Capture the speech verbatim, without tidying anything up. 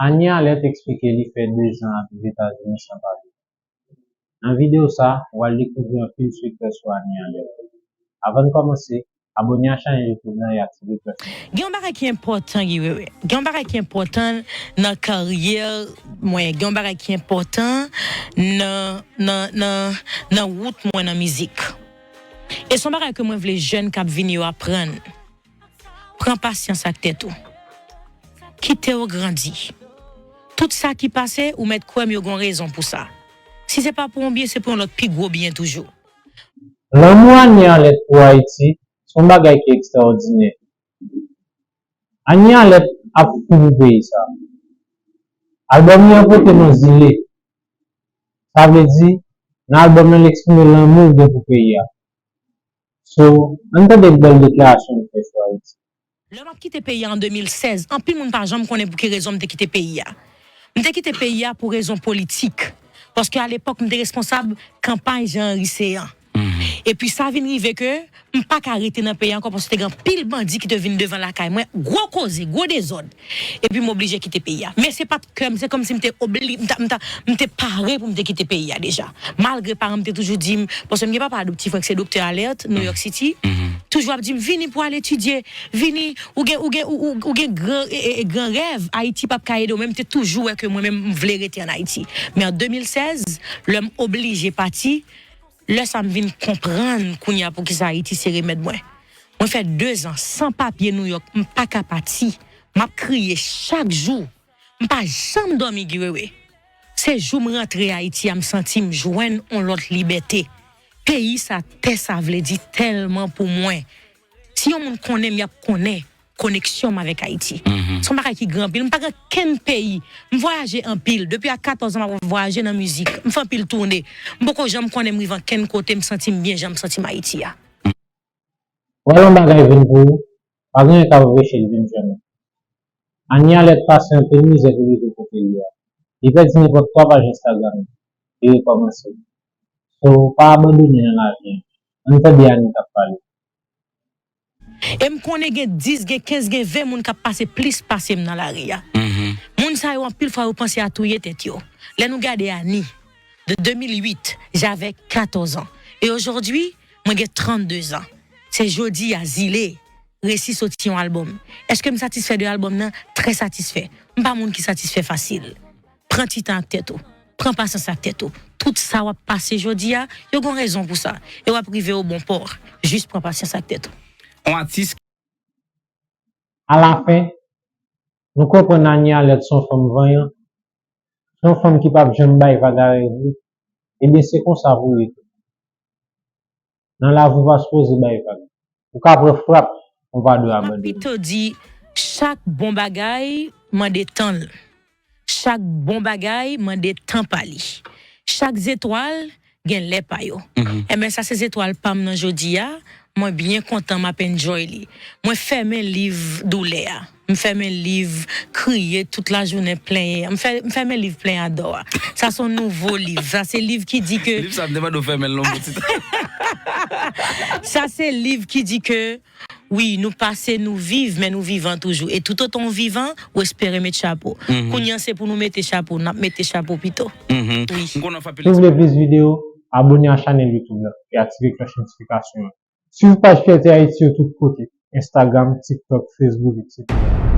Anie Alerte eksplike li fè de zan ap viv Etazini san pale. Nan videyo sa, ou al dekouvri anpil sekrè sou Anie Alerte. Avan n kòmanse, abòne a chanèl YouTube lan e aktive klòch notifikasyon. Gen yon bagay ki enpòtan, Guy Wewe. Gen yon bagay ki enpòtan nan karyè mwen. Gen yon bagay ki enpòtan nan, nan, nan, nan wout mwen nan mizik. E se yon bagay ke mwen vle jèn k ap vini yo aprann. Pran pasyans ak tèt ou. Kite w grandi. Tout sa ki pase, ou mèt kwè m yo gon rezon pou sa. Si se pa pou yon byen, se pou yon lòt pi gwo byen toujou. Lanmou Anie Alerte pou Ayiti se yon bagay ki ekstraòdinè. Anie Alerte ap fou pou peyi sa. Albòm li an pote non Zile. Sa vle di, nan albòm nan, li eksprime lanmou l gen pou peyi a. So, ann tande bèl deklarasyon li fè sou Ayiti. Lè m ap kite peyi a an de mil sèz, anpil moun pa janm konnen pou ki rezon m te kite peyi a. M te kite peyi a pou rezon politik. Paske alepòk, m te responsab kanpay Jean Henry Céant. Epi sa vin rive ke m pa ka rete nan peyi a ankò paske te gen anpil bandi ki te vin devan lakay mwen, gwo koze, gwo dezòd. Epi m oblije kite peyi a. Men se pa t kè m, se kòmsi m te obli, m ta, m ta, m te pare pou m te kite peyi a deja. Malgre paran m te toujou di m, paske m gen papa adoptif mwen ki se Doktè Alerte, New York City, toujou ap di m, "Vini pou al etidye, vini, ou gen, ou gen, ou, ou, ou gen gran, e, e, e, gran rèv, Ayiti p ap ka ede w," men m te toujou wè ke mwen menm m vle rete ann Ayiti. Men an de mil sèz, lè m oblije pati, lè sa m vin konprann kounye a poukisa Ayiti se remèd mwen. Mwen fè de zan san papye Nouyòk, m pa ka pati. M ap kriye chak jou. M pa janm dòmi, Guy Wewe. Se jou m rantre Ayiti a, m santi m jwenn on lòt libète. Peyi sa, tè sa vle di tèlman pou mwen. Si yon moun konnen m, y ap konnen koneksyon m avèk Ayiti. Se yon bagay ki gran anpil. M pa gen kenn peyi. M vwayaje anpil. Depi a katòz an, m ap vwayaje nan mizik. M fè anpil toune. M poko janm konnen m rive ankenn kote m santi m byen jan m santi m Ayiti a. Wè yon bagay vin pou ou, pa gen anyen k ap anpeche l vin jwenn ou. Anie Alerte pase anpil mizè pou rive kote li a. Li pèdi nenpòt twa paj Instagram li. Li rekòmanse. So, pa abandone nan lavi an. Ann tande Anie k ap pale. E m konnen gen dis, gen kenz, gen ven moun k ap pase plis pase m nan lari a. Moun sa yo, anpil fwa, yo panse a touye tèt yo. Lè nou gade Anie, de de mil uit, j'avais quatorze ans. Et aujourd'hui, mwen gen trannde zan. Se jodi a, Zile resi soti yon albòm. Èske m satisfè de albòm nan? Trè satisfè. M pa moun ki satisfè fasil. Pran ti tan ak tèt ou. Pran pasyans ak tèt ou. Tout sa w ap pase jodi a, yo gon rezon pou sa. E w ap rive o bon pò. Jis pran pasyans ak tèt ou. On atis. Alafen, nou konprann Anie Alerte se yon fanm vanyan. Se yon fanm ki p ap janm bay vag a rèv li. Ebyen, se konsa pou rete. Nan lavi, ou pa sipoze bay vag. Ou ka pran frap, ou pa dwe abandone. M ap pito di, chak bon bagay mande tan l. Chak bon bagay mande tan pa li. Chak zetwal gen lè pa yo. Enben, sa se zetwal pa m nan jodi a. Mwen byen kontan, m ap enjoy li. Mwen fèmen liv doulè a. M fèmen liv kriye tout lajounen plenyen an. M fè, m fèmen liv plenyen a dò a. Sa se yon nouvo liv. Sa se liv ki di ke... Liv sa, m te mande w fèmen l non, pou ti tan. Sa se liv ki di ke, wi, nou pase, nou viv, men nou vivan toujou. E toutotan w vivan, ou espere met chapo. Kounye a, se pou nou mete chapo, n ap mete chapo pito. Wi. Si w vle plis videyo, abòne a chanèl YouTube la e aktive klòch notifikasyon an. Swiv paj Fyète Ayiti yo tout kote, Instagram, TikTok, Facebook, etsetera.